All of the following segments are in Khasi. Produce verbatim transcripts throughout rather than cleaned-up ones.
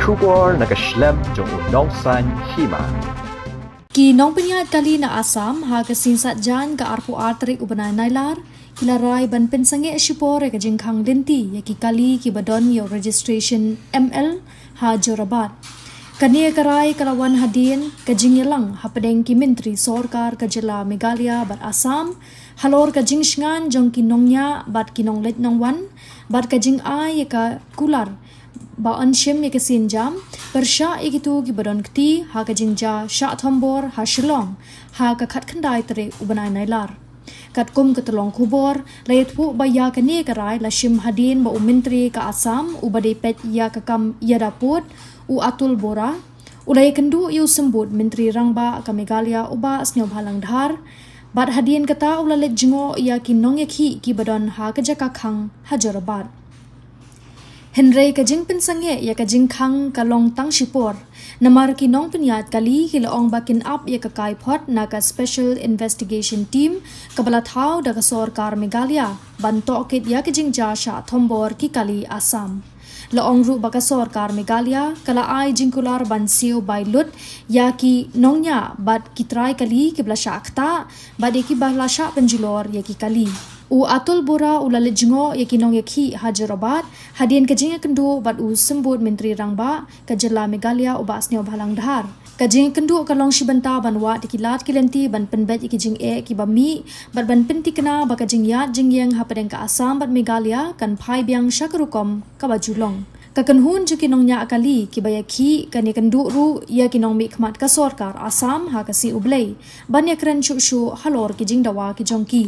Khubor na ka shlem jong u nongsan hima. Ki nongpynïaid kali na Assam ha ka sngi Saitjaiñ ka arphew ar tarik u bnai Nailar ki la rai ban pynsangeh shipor ïa ka jingkhang lynti ïa ki kali kiba don ïa u registration M L ha Jorabat. Kane ka rai ka la wan hadien ka jingïalang hapdeng ki myntri sorkar ka jylla Meghalaya bad Assam halor ka jingshngaiñ jong ki nongñiah bad ki nongleit nongwan bad ka jingai ïa ka kular ba yn shim ïa ka sienjam pyrshah ïa kito kiba don kti ha ka jingjia shah thombor ha Shillong ha ka khatkhyndai tarik u bnai Nailar. Katkum ka tyllong khubor la ïathuh ba ïa kane ka rai la shim hadien ba u myntri ka Assam uba dei peit ïa ka kam ïada pud, u Atul Bora, u la ïakynduh ïa u symbud myntri rangbah ka Meghalaya u Bah Sniawbhalang Dhar bad hadien kata u la leit jngoh ïa ki nongïakhih kiba don ha ka jaka khang ha Jorabat. Hynrei ka jingpynsangeh ïa ka jingkhang ka long tang shipor namar ki nongpynïaid kali ki la ong ba kin ap ïa ka kaiphod na ka Special Investigation Team kaba la thaw da ka sorkar Meghalaya ban tohkit ïa ka jingjia shah thombor ki kali Assam. La ong ruh ba ka sorkar Meghalaya ka la ai jingkular ban siew bai lut ïa ki nongñiah bad ki trai kali kiba la shah ktah bad ïa kiba la shah pynjulor ïa ki kali. U Atul Bora u la leit jngoh ïa ki nongïakhih ha Jorabat hadien ka jingïakynduh bad u symbud myntri rangbah ka jylla Meghalaya u Bah Sniawbhalang Dhar. Ka jingïakynduh ka long shi bynta ban wad ïa ki lad ki lynti ban pynbeit ïa ki jingeh kiba mih bad ban pynthikna ba ka jingïaid jingïeng hapdeng ka Assam bad Meghalaya kan phai biang sha ka rukom kaba ju long. Ka kynhun jong ki nongñiah kali kiba ïakhih kan ïakynduh ruh ïa ki nongmihkhmat ka sorkar Assam ha ka sngi U Blei ban ïakren shuh shuh halor ki jingdawa ki jong ki.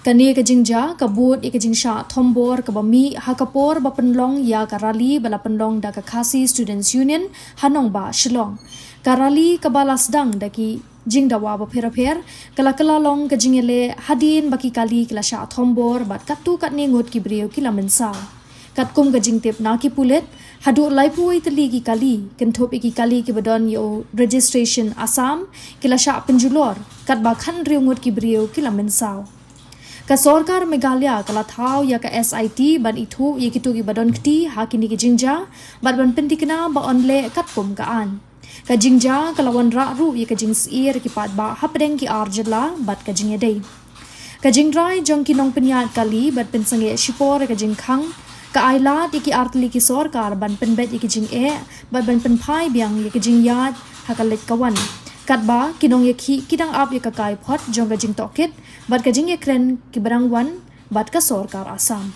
Kane ka jingjia ka bud ïa ka jingshah thombor kaba mih ha ka por ba pynlong ïa ka rally ba la pynlong da ka Khasi Students Union ha nongbah Shillong. Ka rally kaba la sdang da ki jingdawa bapher bapher ka la kylla long ka jingïaleh hadien ba ki kali ki la shah thombor bad katto katne ngut ki briew ki la mynsaw. Katkum ka jingtip na ki pulit, haduh laiphew wei tylli ki kali, kynthup ïa ki kali kiba don ïa u registration Assam, ki la shah pynjulor, katba khathynriew ngut ki briew ki la mynsaw. Ka sorkar Meghalaya ka la thaw ïa ka S I T ban ithuh ïa kito kiba don kti ha kine ki jingjia bad ban pynthikna ba yn leh katkum ka aiñ. Ka jingjia ka la wanrah ruh ïa ka jingsyier ki paidbah hapdeng ki ar jylla bad ka jingïadei. Ka jingrai jong ki nongpynïaid kali bad pynsangeh shipor ïa ka jingkhang ka ai lad ïa ki artylli ki sorkar ban pynbeit ïa ki jingeh bad ban pynphai biang ïa ka jingïaid ha ka leit ka wan. Katba ki nongïakhih ki dang ap ïa ka kaiphod jong ka jingtohkit bad ka jingïakren kiba dang wan bad ka sorkar Assam.